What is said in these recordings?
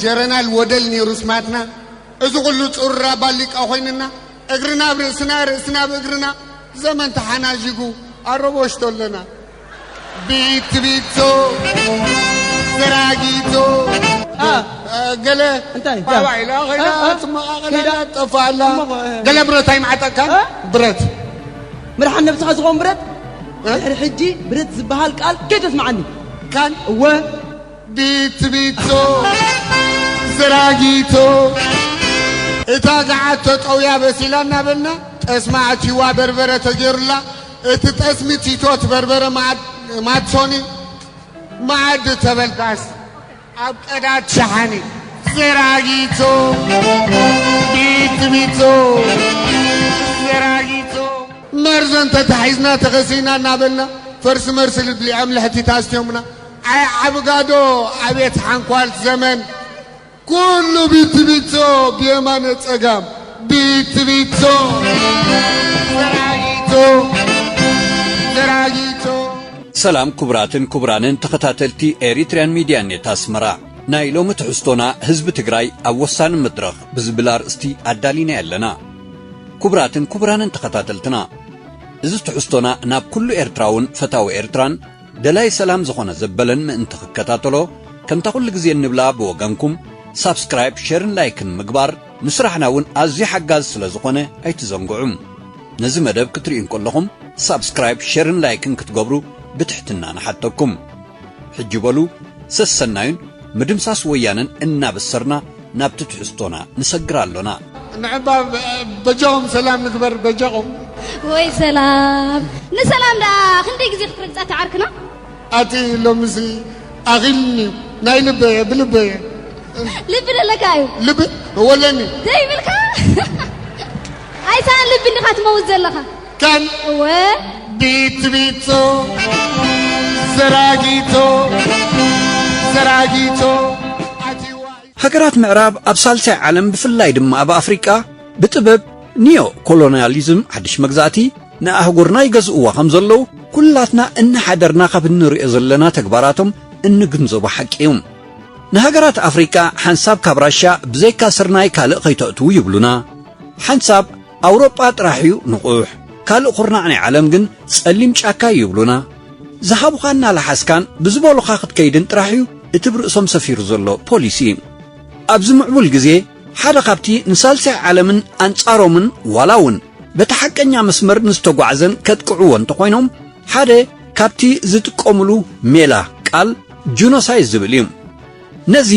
ጀረናል ወደል ነይሩ ስማትና። እዚ ኩሉ ጹሩራ ባሊቃ ኮይንና፣ እግርና ኣብ ርእስና፣ ርእስና ኣብ እግርና፣ ዘመን ተሓናዥጉ ኣረቦሽቶ ኣለና። ቢት ቢቶ፣ ዘራጊቶ፣ አ። እ፣ ገለ እንታይ? ባባ ኢላ ኸይዳ፣ አ፣ አ። ጽማቓ ኸይዳ፣ ኸይዳ። ጠፋ ኣላ። እሞ፣ እ። ገለ ብረት ኣይምዓጠካን? አ? ብረት። መድሓን ነብስኻ ዝኸውን ብረት? እ? ድሕሪ ሕጂ ብረት ዝበሃል ቃል ከይተስምዓኒ። ካን? እወ። ቢት ቢቶ፣ ዘራጊቶ፣ እታ ገዓት ተጠውያ በሲላ እናበልና፣ ጠስሚ ኣትይዋ በርበረ ተገይሩላ፣ እቲ ጠስሚ ቲቶት በርበረ ማዕድ-፣ ማትሶኒ፣ መኣዲ ተበልካስ፣ ኣብ ቀዳድ ሸሓኒ፣ ዘራጊቶ፣ ቢት ቢቶ፣ ዘራጊቶ። መርዘን ተታሒዝና ተኸሲና እናበልና፣ ፈርሲ መርሲ ልብሊዖም ልሕቲት ኣስትዮምና። ኣይ ዓብጋዶ፣ ኣቤት ሓንኳል ዘመን። ኩሉ ቢትቢቶ ብየማነ ጸጋም፣ ቢትቢቶ፣ ዘራጊቶ፣ ዘራጊቶ። ሰላም ክቡራትን ክቡራንን ተኸታተልቲ ኤሪትሪያን ሚድያ ኔት ኣስመራ። ናይ ሎሚ ትሕዝቶና ህዝቢ ትግራይ ኣብ ወሳኒ መድረኽ ብዝብል ኣርእስቲ ኣዳሊና ኣለና። ክቡራትን ክቡራንን ተኸታተልትና፣ እዚ ትሕዝቶና ናብ ኩሉ ኤርትራውን ፈታዊ ኤርትራን ደላይ ሰላም ዝኾነ ዘበለን ምእንቲ ክከታተሎ፣ ከምታ ኩሉ ግዜ እንብላ ብወገንኩም ሳብስክራይብ፣ ሸርን ላይክን ምግባር ንስራሕና እውን ኣዝዩ ሓጋዚ ስለ ዝኾነ ኣይትዘንግዑ። ነዚ መደብ ክትርእዩ እንከለኹም ሳብስክራይብ፣ ሸርን ላይክን ክትገብሩ ብትሕትና ንሓተኩም። ሕጂ በሉ ሰሰናዩን ምድምሳስ ወያነን እናበሰርና ናብቲ ትሕዝቶና ንሰግር ኣሎና። ንዕባ በጃኹም ሰላም ንግበር፣ በጃኹም። ወይ ሰላም። ንሰላም ደኣ ክንደይ ግዜ ክትረግጻ ተዓርክና? ኣቲ ሎምሲ ኣኺልኒ፣ ናይ ልበየ፣ ብልበየ። ልቢ ደለካ እዩ። ልቢ ወለኒ። ዘይብልካ? ኣይሳን ልቢ እንዲኻ ትመውት ዘለኻ። ካን እወ። ቢት ቢቶ፣ ዘራጊቶ፣ ዘራጊቶ። ኣቲዋ። ሃገራት ምዕራብ ኣብ ሳልሳይ ዓለም ብፍላይ ድማ ኣብ ኣፍሪቃ ብጥበብ ኒዮ ኮሎንያሊዝም ሓድሽ መግዛእቲ ንኣህጉርና ይገዝእዋ ከም ዘለዉ ኩላትና እናሓደርና ካብ እንርእዮ ዘለና ተግባራቶም እንግንዘቦ ሓቂ እዩ። ንሃገራት ኣፍሪቃ ሓንሳብ ካብ ራሻ ብዘይካ ስርናይ ካልእ ከይተእትዉ ይብሉና። ሓንሳብ ኣውሮጳ ጥራሕ እዩ ንቑሕ፣ ካልእ ኩርናዕ ናይ ዓለም ግን ጸሊም ጫካ እዩ ይብሉና። ዝሃቡኻ እናለሓስካን ብዝበሉኻ ክትከይድን ጥራሕ እዩ እቲ ብርእሶም ሰፊሩ ዘሎ ፖሊሲ። ኣብዚ ምዕቡል ግዜ ሓደ ካብቲ ንሳልሳይ ዓለምን ኣንጻሮምን ዋላ እውን በቲ ሓቀኛ መስመር ንዝተጓዕዘን ከጥቅዕዎ እንተኾይኖም ሓደ ካብቲ ዝጥቀሙሉ ሜላ ቃል ጂኖሳይድ ዝብል እዩ። ነዚ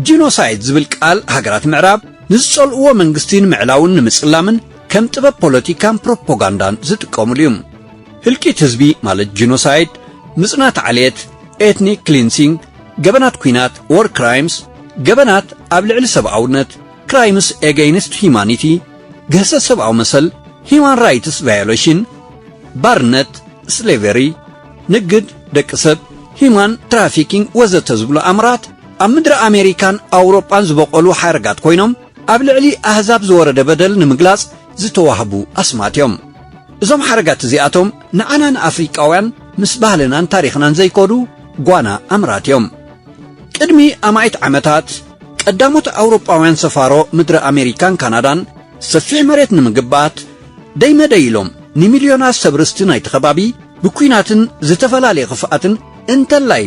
ጂኖሳይድ ዝብል ቃል ሃገራት ምዕራብ ንዝጸልእዎ መንግስቲ ንምዕላውን ንምጽላምን ከም ጥበብ ፖለቲካን ፕሮፓጋንዳን ዝጥቀሙሉ እዩ። ህልቂት ህዝቢ ማለት ጂኖሳይድ፣ ምጽናት ዓሌት፣ ኤትኒክ ክሊንሲንግ፣ ገበናት ኲናት፣ ዎር ክራይምስ፣ ገበናት ኣብ ልዕሊ ሰብኣውነት፣ ክራይምስ ኤገይንስት ሂማኒቲ፣ ግህሰት ሰብኣዊ መሰል፣ ሂማን ራይትስ ቫዮሌሽን፣ ባርነት፣ ስሌቨሪ፣ ንግድ ደቂ ሰብ፣ ሂማን ትራፊኪንግ ወዘተ ዝብሉ ኣምራት ኣብ ምድሪ ኣሜሪካን ኣውሮጳን ዝበቆሉ ሓረጋት ኮይኖም ኣብ ልዕሊ ኣህዛብ ዝወረደ በደል ንምግላጽ ዝተዋህቡ ኣስማት እዮም። እዞም ሓረጋት እዚኣቶም ንዓና ንኣፍሪቃውያን ምስ ባህልናን ታሪኽናን ዘይከዱ ጓና ኣምራት እዮም። ቅድሚ ኣማኢት ዓመታት ቀዳሞት ኣውሮጳውያን ሰፋሮ ምድሪ ኣሜሪካን ካናዳን ሰፊሕ መሬት ንምግባት ደይመደይ ኢሎም ንሚልዮናት ሰብ ርስቲ ናይቲ ከባቢ ብኲናትን ዝተፈላለየ ክፍኣትን እንተላይ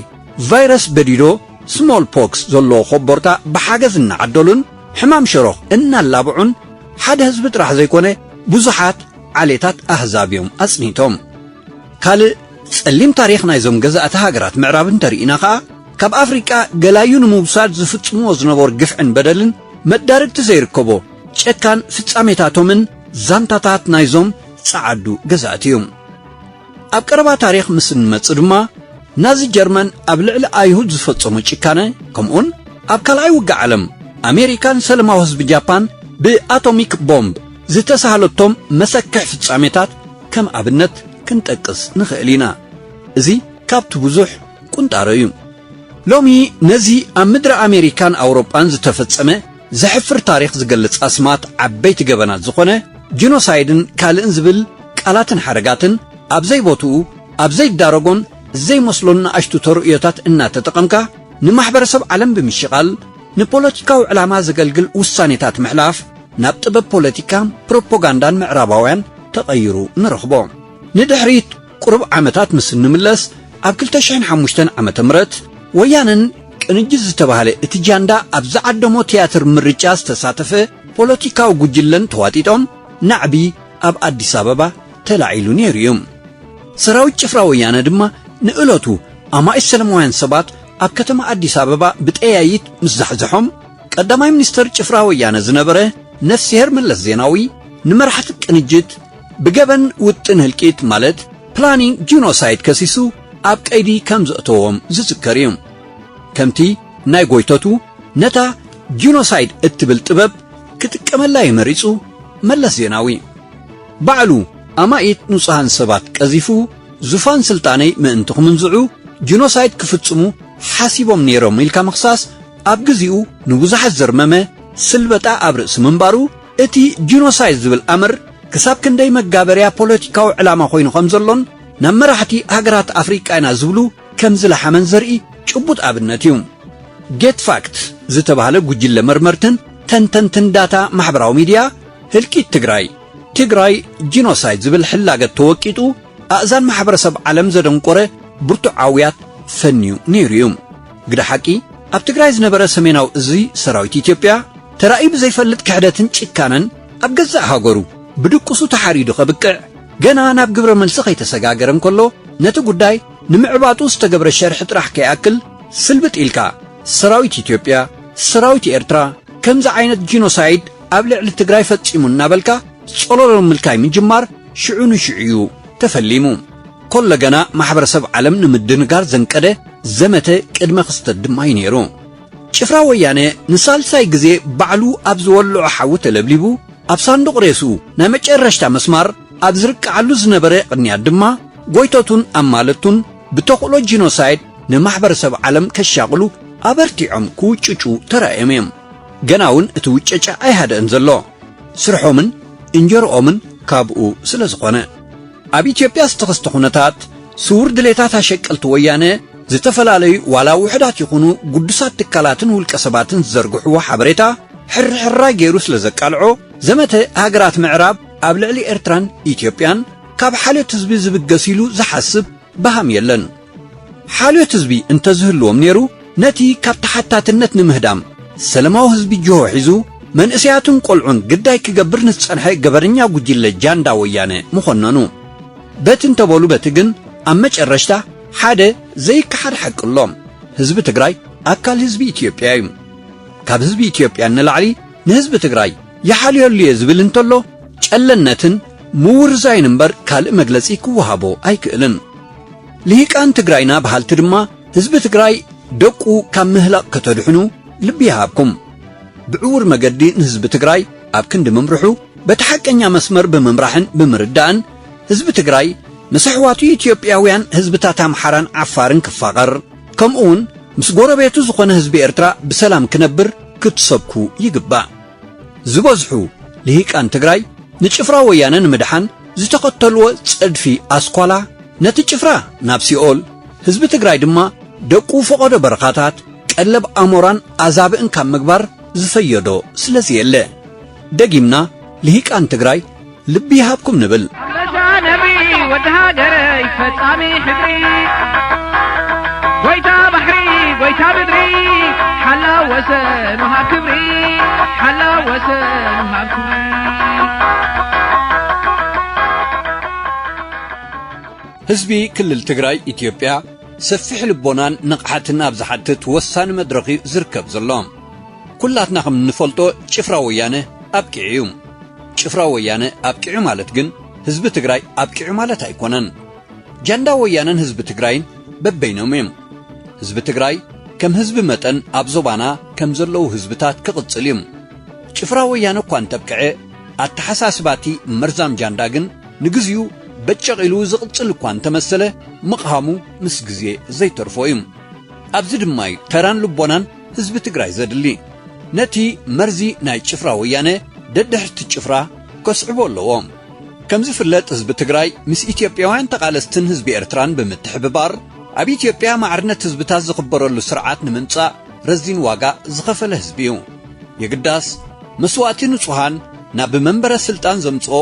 ቫይረስ በዲዶ ስሞል ፖክስ ዘለዎ ኮቦርታ ብሓገዝ እናዓደሉን ሕማም ሸሮኽ እናላብዑን ሓደ ህዝቢ ጥራሕ ዘይኮነ ብዙሓት ዓሌታት ኣህዛብ እዮም ኣጽኒቶም። ካልእ ጸሊም ታሪኽ ናይዞም ገዛእቲ ሃገራት ምዕራብ እንተርኢና ኸኣ፣ ካብ ኣፍሪቃ ገላዩ ንምውሳድ ዝፍጽምዎ ዝነበሩ ግፍዕን በደልን መዳርግቲ ዘይርከቦ ጨካን ፍጻሜታቶምን ዛንታታት ናይዞም ጸዓዱ ገዛእቲ እዩ። ኣብ ቀረባ ታሪኽ ምስ እንመጽእ ድማ፣ ናዚ ጀርመን ኣብ ልዕሊ ኣይሁድ ዝፈጸሞ ጭካነ፣ ከምኡውን ኣብ ካልኣይ ውግእ ዓለም ኣሜሪካን ሰለማዊ ህዝቢ ጃፓን ብኣቶሚክ ቦምብ ዝተሳህለቶም መሰክሕ ፍጻሜታት ከም ኣብነት ክንጠቅስ ንኽእል ኢና። እዚ ካብቲ ብዙሕ ቁንጣሮ እዩ። ሎሚ ነዚ ኣብ ምድሪ ኣሜሪካን ኣውሮጳን ዝተፈጸመ ዘሕፍር ታሪኽ ዝገልጽ ኣስማት ዓበይቲ ገበናት ዝኾነ ጂኖሳይድን ካልእን ዝብል ቃላትን ሓረጋትን ኣብ ዘይቦትኡ፣ ኣብ ዘይዳረጎን ዘይመስሎን ንኣሽቱ ተርእዮታት እናተጠቐምካ ንማሕበረሰብ ዓለም ብምሽቓል ንፖለቲካዊ ዕላማ ዘገልግል ውሳኔታት ምሕላፍ ናብ ጥበብ ፖለቲካን ፕሮፓጋንዳን ምዕራባውያን ተቐይሩ ንረኽቦ። ንድሕሪት ቁሩብ ዓመታት ምስ እንምለስ፣ ኣብ ክልተ ሽሕን ሓሙሽተን ዓመተ ምህረት ወያነን ቅንጅት ዝተባህለ እቲ ጃንዳ ኣብ ዝዓደሞ ትያትር ምርጫ ዝተሳተፈ ፖለቲካዊ ጉጅለን ተዋጢጦም ናዕቢ ኣብ ኣዲስ ኣበባ ተላዒሉ ነይሩ እዩ። ሰራዊት ጭፍራ ወያነ ድማ ንእለቱ ኣማኢት ሰለማውያን ሰባት ኣብ ከተማ ኣዲስ ኣበባ ብጠያይት ምስ ዛሕዝሖም፣ ቀዳማይ ሚኒስተር ጭፍራ ወያነ ዝነበረ ነፍስሄር መለስ ዜናዊ ንመራሕቲ ቅንጅት ብገበን ውጥን ህልቂት ማለት ፕላኒንግ ጂኖሳይድ ከሲሱ ኣብ ቀይዲ ከም ዘእተዎም ዝዝከር እዩ። ከምቲ ናይ ጎይተቱ ነታ ጂኖሳይድ እትብል ጥበብ ክጥቀመላ እዩ መሪጹ መለስ ዜናዊ። ባዕሉ ኣማኢት ንጹሃን ሰባት ቀዚፉ ዙፋን ስልጣነይ ምእንቲ ክምንዝዑ ጂኖሳይድ ክፍጽሙ ሓሲቦም ነይሮም ኢልካ ምኽሳስ ኣብ ግዚኡ ንብዙሓት ዘርመመ ስልበጣ ኣብ ርእሲ ምንባሩ፣ እቲ ጂኖሳይድ ዝብል ኣምር ክሳብ ክንደይ መጋበርያ ፖለቲካዊ ዕላማ ኮይኑ ከም ዘሎን ናብ መራሕቲ ሃገራት ኣፍሪቃ ኢና ዝብሉ ከም ዝለሓመን ዘርኢ ጭቡጥ ኣብነት እዩ። ጌት ፋክት ዝተባህለ ጉጅለ መርመርትን ተንተንትን ዳታ ማሕበራዊ ሚድያ፣ ህልቂት ትግራይ፣ ትግራይ ጂኖሳይድ ዝብል ሕላገት ተወቂጡ ኣእዛን ማሕበረሰብ ዓለም ዘደንቆረ ብርቱዕ ዓውያት ፈንዩ ነይሩ እዩ። ግደ ሓቂ፣ ኣብ ትግራይ ዝነበረ ሰሜናዊ እዚ ሰራዊት ኢትዮጵያ ተራእዩ ብዘይፈልጥ ክሕደትን ጭካነን ኣብ ገዛእ ሃገሩ ብድቁሱ ተሓሪዱ ከብቅዕ ገና ናብ ግብረ መልሲ ከይተሰጋገረ እንከሎ ነቲ ጉዳይ ንምዕባጡ ዝተገብረ ሸርሒ ጥራሕ ከይኣክል ስልብጥ ኢልካ ሰራዊት ኢትዮጵያ፣ ሰራዊት ኤርትራ ከምዚ ዓይነት ጂኖሳይድ ኣብ ልዕሊ ትግራይ ፈጺሙ እናበልካ ጸሎሎ ምልካይ ምጅማር ሽዑ ንሽዑ እዩ ተፈሊሙ። ኮሎ ገና ማሕበረሰብ ዓለም ንምድንጋር ዘንቀደ ዘመተ ቅድመ ክስተት ድማ እዩ ነይሩ። ጭፍራ ወያነ ንሳልሳይ ግዜ ባዕሉ ኣብ ዝወልዖ ሓዊ ተለብሊቡ ኣብ ሳንዱቕ ሬስኡ ናይ መጨረሽታ መስማር ኣብ ዝርቅዓሉ ዝነበረ ቅንያት ድማ ጎይተቱን ኣማለቱን ብተኽእሎ ጂኖሳይድ ንማሕበረሰብ ዓለም ከሻቕሉ ኣበርቲዖም ክውጭጩ ተራእዮም እዮም። ገና እውን እቲ ውጨጫ ኣይሃደእን ዘሎ። ስርሖምን እንጀርኦምን ካብኡ ስለ ዝኾነ። ኣብ ኢትዮጵያ ዝተኸስተ ኩነታት ስውር ድሌታት ኣሸቀልቲ ወያነ ዝተፈላለዩ ዋላ ውሑዳት ይኹኑ ግዱሳት ትካላትን ውልቀ ሰባትን ዝዘርግሕዎ ሓበሬታ ሕርሕራይ ገይሩ ስለ ዘቃልዖ ዘመተ ሃገራት ምዕራብ ኣብ ልዕሊ ኤርትራን ኢትዮጵያን ካብ ሓልዮት ህዝቢ ዝብገስ ኢሉ ዝሓስብ በሃም የለን። ሓልዮት ህዝቢ እንተዝህልዎም ነይሩ ነቲ ካብ ተሓታትነት ንምህዳም ሰለማዊ ህዝቢ ጅሆ ሒዙ መንእሰያትን ቆልዑን ግዳይ ክገብር ንዝጸንሐ ገበረኛ ጉጅለ ጃንዳ ወያነ ምኾነኑ። በቲ እንተበሉ በቲ ግን ኣብ መጨረሽታ ሓደ ዘይከሓድ ሓቂ ኣሎ። ህዝቢ ትግራይ ኣካል ህዝቢ ኢትዮጵያ እዩ። ካብ ህዝቢ ኢትዮጵያ ንላዕሊ ንህዝቢ ትግራይ ይሓልየሉ እየ ዝብል እንተሎ ጨለነትን ምውርዛይን እምበር ካልእ መግለጺ ክወሃቦ ኣይክእልን። ልሂቃን ትግራይና በሃልቲ ድማ ህዝቢ ትግራይ ደቁ ካብ ምህላቕ ከተድሕኑ ልቢ ይሃብኩም። ብዕውር መገዲ ንህዝቢ ትግራይ ኣብ ክንዲ ምምርሑ በቲ ሓቀኛ መስመር ብምምራሕን ብምርዳእን ህዝቢ ትግራይ ምስ ኣሕዋቱ ኢትዮጵያውያን ህዝብታት ኣምሓራን ዓፋርን ክፋቐር ከምኡውን ምስ ጎረቤቱ ዝኾነ ህዝቢ ኤርትራ ብሰላም ክነብር ክትሰብኩ ይግባእ። ዝበዝሑ ልሂቃን ትግራይ ንጭፍራ ወያነ ንምድሓን ዝተኸተልዎ ጸድፊ ኣስኳላ ነቲ ጭፍራ ናብ ሲኦል፣ ህዝቢ ትግራይ ድማ ደቁ ፈቐዶ በረኻታት ቀለብ ኣሞራን ኣዛብእን ካብ ምግባር ዝፈየዶ ስለዚ የለ። ደጊምና ልሂቃን ትግራይ ልቢ ይሃብኩም ንብል። ኣንበሳ ነብሪ ወዲ ሃገረይ ፈጻሚ ሕድሪ፣ ጎይታ ባሕሪ ጎይታ ምድሪ፣ ሓላው ወሰን ወሃብ ክብሪ፣ ሓላው ወሰን ወሃብ ክብሪ። ህዝቢ ክልል ትግራይ ኢትዮጵያ ሰፊሕ ልቦናን ንቕሓትን ኣብ ዝሓትት ወሳኒ መድረኽ እዩ ዝርከብ ዘሎ። ኩላትና ከም እንፈልጦ ጭፍራ ወያነ ኣብቂዑ እዩ። ጭፍራ ወያነ ኣብቂዑ ማለት ግን ህዝቢ ትግራይ ኣብቂዑ ማለት ኣይኮነን። ጃንዳ ወያነን ህዝቢ ትግራይን በበይኖም እዮም። ህዝቢ ትግራይ ከም ህዝቢ መጠን ኣብ ዞባና ከም ዘለዉ ህዝብታት ክቕጽል እዩ። ጭፍራ ወያነ እኳ እንተብቅዐ፣ ኣተሓሳስባቲ መርዛም ጃንዳ ግን ንግዚኡ በጨቕ ኢሉ ዝቕጽል እኳ እንተመሰለ፣ ምቕሃሙ ምስ ግዜ ዘይተርፎ እዩ። ኣብዚ ድማ እዩ ተራን ልቦናን ህዝቢ ትግራይ ዘድሊ። ነቲ መርዚ ናይ ጭፍራ ወያነ ደድሕርቲ ጭፍራ ከስዕቦ ኣለዎ። ከም ዝፍለጥ ህዝቢ ትግራይ ምስ ኢትዮጵያውያን ተቓለስትን ህዝቢ ኤርትራን ብምትሕብባር ኣብ ኢትዮጵያ ማዕርነት ህዝብታት ዝኽበረሉ ስርዓት ንምምጻእ ረዚን ዋጋ ዝኸፈለ ህዝቢ እዩ። የግዳስ መስዋእቲ ንጹሃን ናብ መንበረ ስልጣን ዘምጽኦ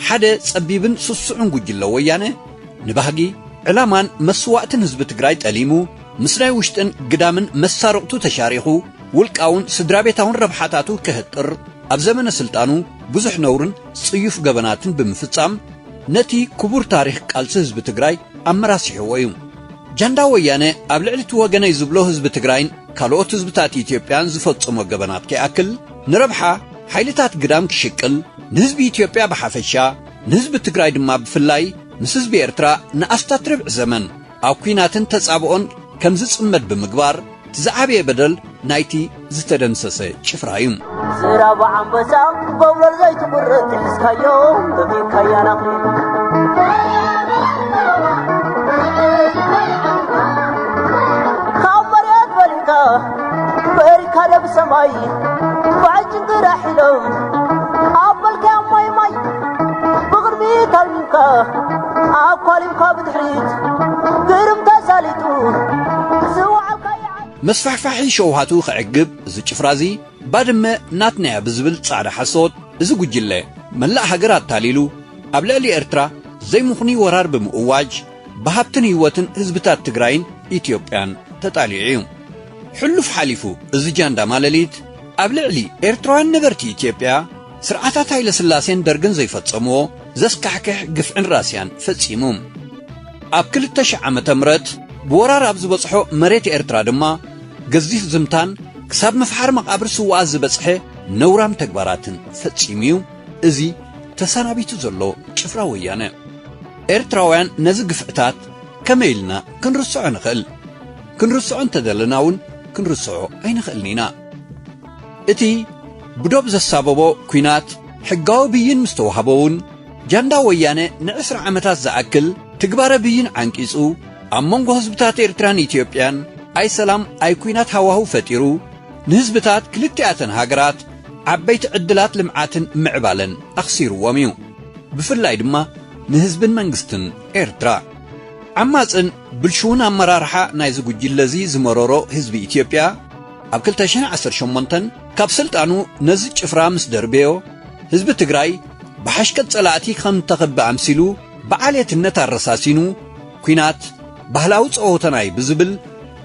ሓደ ጸቢብን ስሱዕን ጉጅለ ወያነ ንባህጊ፣ ዕላማን መስዋእትን ህዝቢ ትግራይ ጠሊሙ፣ ምስ ናይ ውሽጥን ግዳምን መሳርቕቱ ተሻሪኹ፣ ውልቃውን ስድራ ቤታውን ረብሓታቱ ከህጥር ኣብ ዘመነ ስልጣኑ ብዙሕ ነውርን ጽዩፍ ገበናትን ብምፍጻም ነቲ ክቡር ታሪኽ ቃልሲ ህዝቢ ትግራይ ኣመራሲሕዎ እዩ። ጃንዳ ወያነ ኣብ ልዕሊ እቲ ወገነይ ዝብሎ ህዝቢ ትግራይን ካልኦት ህዝብታት ኢትዮጵያን ዝፈጸሞ ገበናት ከይኣክል፣ ንረብሓ ሓይልታት ግዳም ክሽቅል፣ ንህዝቢ ኢትዮጵያ ብሓፈሻ፣ ንህዝቢ ትግራይ ድማ ብፍላይ፣ ምስ ህዝቢ ኤርትራ ንኣስታት ርብዒ ዘመን ኣብ ኲናትን ተጻብኦን ከም ዝጽመድ ብምግባር፣ እቲ ዝዓበየ በደል ናይቲ ዝተደምሰሰ ጭፍራ እዩ። ዝራቡ ኣንበሳ ጎብለል ዘይትቁረጥ ሒዝካዮ፣ ደፊንካያ ናቕሪ። ካብ መሬት በሊዕካ፣ በሪካ ደብ ሰማይ፣ ብዕጭንቅራ ሒሎም፣ ኣብ መልክያ ማይ ማይ፣ ብቕድሚት ኣልሚምካ፣ ኣኳሊምካ ብድሕሪት፣ ግርም ተሳሊጡ፣ ዝወዓልካ ይዓል። መስፋሕፋሒ ሸውሃቱ ክዕግብ፣ እዚ ጭፍራ እዚ ባድመ ናትና እያ ብዝብል ጻዕዳ ሓሶት፣ እዚ ጉጅለ መላእ ሃገር ኣታሊሉ፣ ኣብ ልዕሊ ኤርትራ ዘይምኽኑይ ወራር ብምእዋጅ፣ ብሃብትን ህይወትን ህዝብታት ትግራይን ኢትዮጵያን ተጣሊዑ እዩ። ሕሉፍ ሓሊፉ፣ እዚ ጃንዳ ማለሊት ኣብ ልዕሊ ኤርትራውያን ነበርቲ ኢትዮጵያ፣ ስርዓታት ሃይለ ስላሴን ደርግን ዘይፈጸምዎ ዘስካሕክሕ ግፍዕን ራስያን ፈጺሙ። ኣብ ክልተ ሺሕ ዓመተ ምህረት ብወራር ኣብ ዝበጽሖ መሬት ኤርትራ ድማ፣ ገዚፍ ዝምታን ክሳብ ምፍሓር መቓብር ስውኣት ዝበጽሐ ነውራም ተግባራትን ፈጺሙ እዩ። እዚ ተሰናቢቱ ዘሎ ጭፍራ ወያነ። ኤርትራውያን ነዚ ግፍዕታት ከመይ ኢልና ክንርስዖ ንኽእል? ክንርስዖ እንተደለና እውን ክንርስዖ ኣይንኽእልን ኢና። እቲ ብዶብ ዘሳበቦ ኲናት ሕጋዊ ብይን ምስ ተዋህቦ እውን፣ ጃንዳ ወያነ ንዕስራ ዓመታት ዝኣክል ትግባረ ብይን ዓንቂጹ፣ ኣብ መንጎ ህዝብታት ኤርትራን ኢትዮጵያን ኣይ ሰላም ኣይ ኲናት ሃዋህው ፈጢሩ፣ ንህዝብታት ክልቲኣተን ሃገራት ዓበይቲ ዕድላት ልምዓትን ምዕባለን ኣኽሲርዎም እዩ። ብፍላይ ድማ ንህዝብን መንግስትን ኤርትራ። ዓማጽን ብልሽውን ኣመራርሓ ናይዚ ጉጅለ እዚ ዝመረሮ ህዝቢ ኢትዮጵያ፣ ኣብ ክልተ ሽሕን ዓሰርተ ሸሞንተን ካብ ስልጣኑ ነዚ ጭፍራ ምስ ደርበዮ፣ ህዝቢ ትግራይ ብሓሽከት ጸላእቲ ከም እተኸበ ኣምሲሉ፣ ብዓሌትነት ኣረሳሲኑ፣ ኲናት ባህላዊ ጸወታና እዩ ብዝብል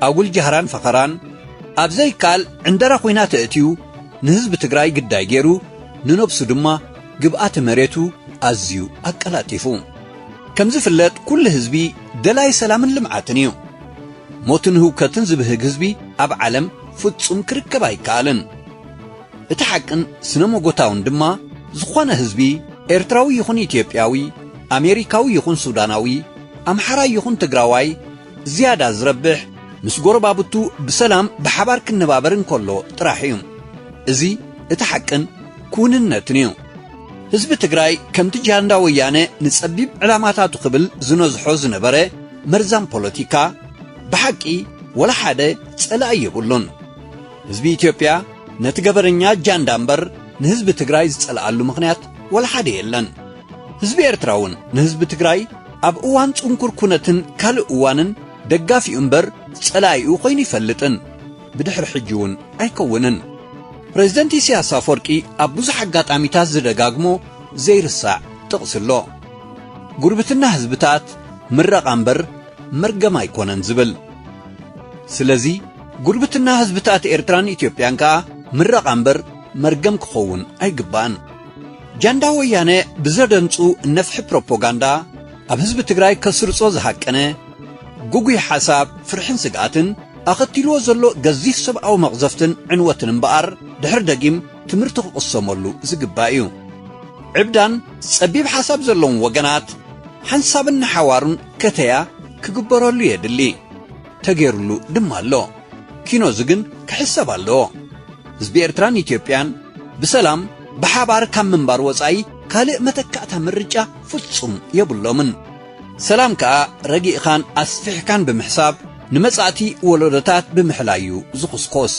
ኣጉል ጃህራን ፈኸራን፣ ኣብ ዘይከኣል ዕንደራ ኲናት ኣእትዩ፣ ንህዝቢ ትግራይ ግዳይ ገይሩ፣ ንነብሱ ድማ ግብኣተ መሬቱ ኣዝዩ ኣቀላጢፉ። ከም ዝፍለጥ፣ ኩሉ ህዝቢ ደላይ ሰላምን ልምዓትን እዩ። ሞትን ህውከትን ዝብህግ ህዝቢ ኣብ ዓለም ፍጹም ክርከብ ኣይከኣልን። እቲ ሓቅን ስነ መጎታውን ድማ፣ ዝኾነ ህዝቢ፣ ኤርትራዊ ይኹን ኢትዮጵያዊ፣ ኣሜሪካዊ ይኹን ሱዳናዊ፣ ኣምሓራይ ይኹን ትግራዋይ፣ ዝያዳ ዝረብሕ፣ ምስ ጎረባብቱ ብሰላም ብሓባር ክነባበር እንከሎ ጥራሕ እዩ። እዚ እቲ ሓቅን ክውንነትን እዩ። ህዝቢ ትግራይ፣ ከምቲ ጃንዳ ወያነ ንጸቢብ ዕላማታቱ ክብል ዝነዝሖ ዝነበረ መርዛም ፖለቲካ፣ ብሓቂ ወላ ሓደ ጸላኢ የብሉን። ህዝቢ ኢትዮጵያ ነቲ ገበረኛ ጃንዳ እምበር፣ ንህዝቢ ትግራይ ዝጸልኣሉ ምኽንያት ወላ ሓደ የለን። ህዝቢ ኤርትራ እውን ንህዝቢ ትግራይ ኣብ እዋን ጽንኩር ኩነትን ካልእ እዋንን ደጋፊኡ እምበር ጸላኢኡ ኮይኑ ይፈልጥን፣ ብድሕሪ ሕጂ እውን ኣይከውንን። ፕሬዝደንት ኢሳያስ ኣፈወርቂ ኣብ ብዙሕ ኣጋጣሚታት ዝደጋግሞ ዘይርሳዕ ጥቕሲ ኣሎ። ጉርብትና ህዝብታት ምረቓ እምበር መርገም ኣይኮነን ዝብል። ስለዚ፣ ጉርብትና ህዝብታት ኤርትራን ኢትዮጵያን ከኣ ምረቓ እምበር መርገም ክኸውን ኣይግባእን። ጃንዳ ወያነ ብዘደንጹ ነፍሒ ፕሮፓጋንዳ ኣብ ህዝቢ ትግራይ ከስርጾ ዝሃቀነ፣ ግጉይ ሓሳብ፣ ፍርሕን ስግኣትን ኣኸቲልዎ ዘሎ ገዚፍ ሰብኣዊ መቕዘፍትን ዕንወትን እምበኣር፣ ድሕሪ ደጊም ትምህርቲ ክቕሰመሉ ዝግባእ እዩ። ዕብዳን ጸቢብ ሓሳብ ዘለዎም ወገናት ሓንሳብን ንሓዋሩን ከተያ ክግበረሉ የድሊ። ተገይሩሉ ድማ ኣሎ። ኪኖ እዚ ግን ክሕሰብ ኣለዎ። ህዝቢ ኤርትራን ኢትዮጵያን ብሰላም ብሓባር ካብ ምንባር ወጻኢ ካልእ መተካእታ ምርጫ ፍጹም የብሎምን። ሰላም ከኣ ረጊእኻን ኣስፊሕካን ብምሕሳብ ንመጻእቲ ወለዶታት ብምሕላዩ ዝኹስኮስ።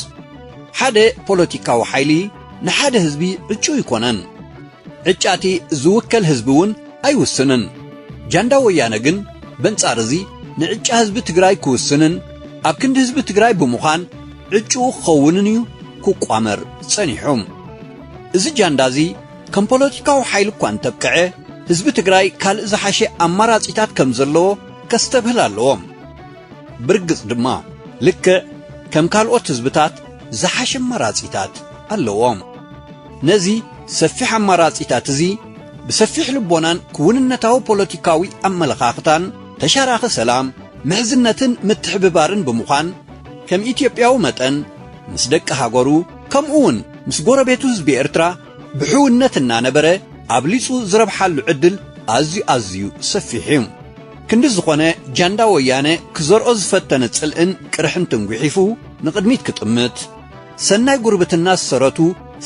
ሓደ ፖለቲካዊ ሓይሊ ንሓደ ህዝቢ ዕጩ ኣይኮነን። ዕጫቲ ዝውከል ህዝቢ እውን ኣይውስንን። ጃንዳ ወያነ ግን በንጻር እዚ ንዕጫ ህዝቢ ትግራይ ክውስንን ኣብ ክንዲ ህዝቢ ትግራይ ብምዃን ዕጭኡ ክኸውንን እዩ ክቋመር ጸኒሑ። እዚ ጃንዳ እዚ ከም ፖለቲካዊ ሓይሊ እኳ እንተብቅዐ፣ ህዝቢ ትግራይ ካልእ ዝሓሸ ኣማራጺታት ከም ዘለዎ ከስተብህል ኣለዎ። ብርግጽ ድማ፣ ልክዕ ከም ካልኦት ህዝብታት ዝሓሸ ኣማራጺታት ኣለዎ። ነዚ ሰፊሕ ኣማራጺታት እዚ ብሰፊሕ ልቦናን ክውንነታዊ ፖለቲካዊ ኣመለኻኽታን ተሻራኺ ሰላም፣ ምሕዝነትን ምትሕብባርን ብምዃን፣ ከም ኢትዮጵያዊ መጠን ምስ ደቂ ሃገሩ፣ ከምኡ እውን ምስ ጎረቤቱ ህዝቢ ኤርትራ ብሕውነት እናነበረ ኣብሊጹ ዝረብሓሉ ዕድል ኣዝዩ ኣዝዩ ሰፊሕ እዩ። ክንዲ ዝኾነ ጃንዳ ወያነ ክዘርኦ ዝፈተነ ጽልእን ቅርሕንትን ጒሒፉ ንቕድሚት ክጥምት፣ ሰናይ ጉርብትና ዝሰረቱ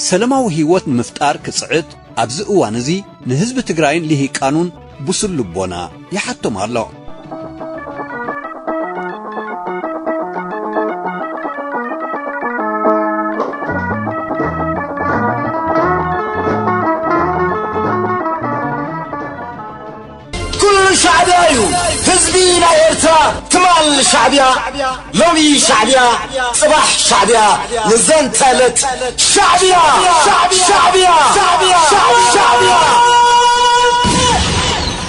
ሰለማዊ ህይወት ንምፍጣር ክጽዕት ኣብዚ እዋን እዚ ንህዝቢ ትግራይን ልሂቃኑን ብሱል ልቦና ይሓቶም ኣሎ። ኩሉ ሻዕብያ እዩ ህዝቢ ናይ ኤርትራ። ትማል ሻዕብያ፣ ሎሚ ሻዕብያ፣ ጽባሕ ሻዕብያ፣ ንዘንተ ዕለት ሻዕብያ። ሻዕብያ። ሻዕብያ። ሻዕብያ።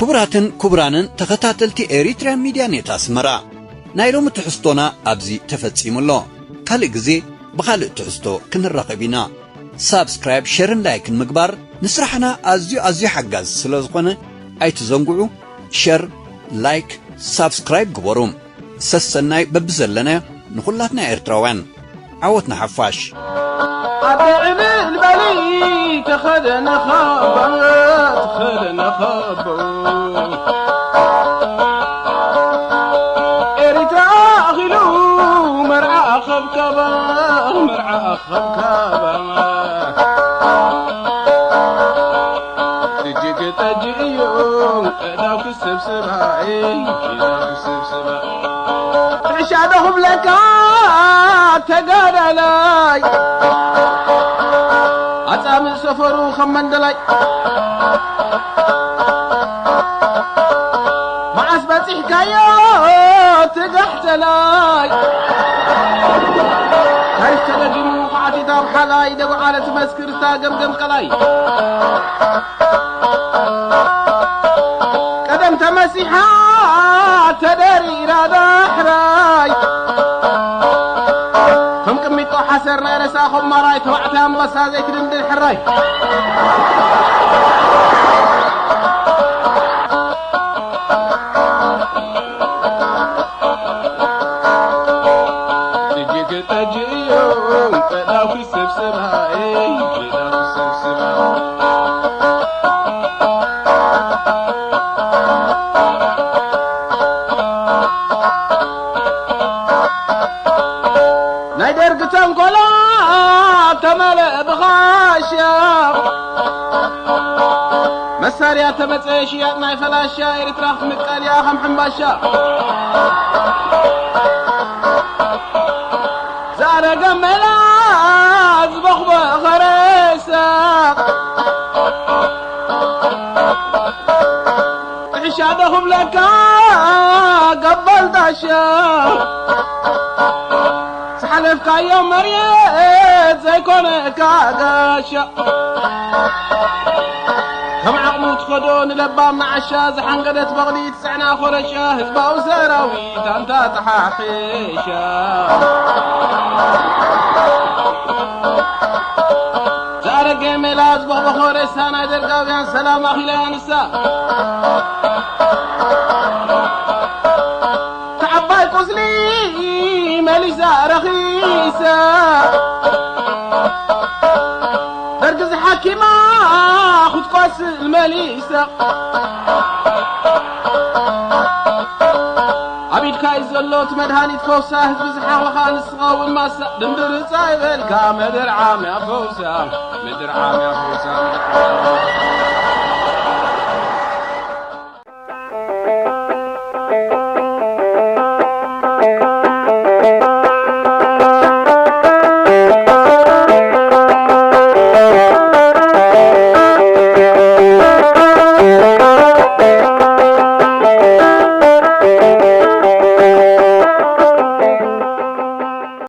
ክቡራትን ክቡራንን ተኸታተልቲ ኤሪትሪያን ሚድያ ኔት ኣስመራ፣ ናይ ሎሚ ትሕዝቶና ኣብዚ ተፈጺሙ ኣሎ። ካልእ ግዜ ብኻልእ ትሕዝቶ ክንራኸብ ኢና። ሳብስክራይብ፣ ሸርን ላይክን ምግባር ንስራሕና ኣዝዩ ኣዝዩ ሓጋዚ ስለ ዝኾነ ኣይትዘንግዑ። ሸር፣ ላይክ፣ ሳብስክራይብ ግበሩ። ሰሰናይ በብዘለናዮ ንኹላትና ኤርትራውያን። ዓወት ንሓፋሽ። ኣደ ዕልል በሊ ተኸደነ ካባ፣ ተኸደነ ካባ። ኤሪትራ ኣኺሉ መርዓ ኣኸብካባ፣ መርዓ ኣኸብካባ። እጅግ ጠጅ እዩ ዳው ክስብስባ፣ ዳው ክስብስባ። ጥዕሻ ዶ ክብለካ ተጋዳላይ፣ ኣጻምእ ሰፈሩ ከም መንደላይ። መዓስ በጺሕካዮ ትጋሕተላይ፣ ታሪኽ ተደጊሙ ኳዕቲት ኣብ ሓላይ፣ ደጉዓለ ትመስክር እታ ገምገም ቀላይ። ቀደም ተመሲሓ ተደሪራ ዳሕራይ፣ ከም ቅሚጦ ሓሰር ናይ ረሳ ኾማራይ፣ ተባዕታይ ኣንበሳ ዘይትድንድን ሕራይ። እጅግ ጠጅ እዮም ዳው ክስብስባ፣ ዳው ክስብስባ። ናይ ደርጊ ተንኮላ ተመልአ ብኻሻ፣ መሳርያ ተመጸ ሽያጥ ናይ ፈላሻ፣ ኤርትራ ክትምቀል እያ ከም ሕምባሻ። ዝኣረገ መላ ዝበኽበኸ ሬሳ፣ ጥሕሻ ዶ ክብለካ ገባል ጣሻ፣ ዝሓለፍካዮ መሬት ዘይኮነካ ጋሻ። ከም ዓቕሙ ትኸዶ ንለባም ንዓሻ፣ ዝሓንገደት በቕሊ ትጽዕና ኮረሻ፣ ህዝባዊ ሰራዊት ኣንታ ተሓሒሻ። ዝኣረገ ሜላ ዝበቕበኾ ሬሳ፣ ናይ ደርጋውያን ሰላም ኣኺላ ንሳ። ተዓባይ ቁስሊ መሊሳ ረኺሳ፣ ደርጊ ዝሓኪማ ክትቆስል መሊሳ። ኣብ ኢድካ እዩ ዘሎ እቲ መድሃኒት ፈውሳ፣ ህዝቢ ዝሓወኻ ንስኻ እውን ማሳ። ድንብርጻ ይበልካ ምድር ዓምያ ፈውሳ፣ ምድር ዓምያ ፈውሳ፣ ምድር ዓምያ ፈውሳ።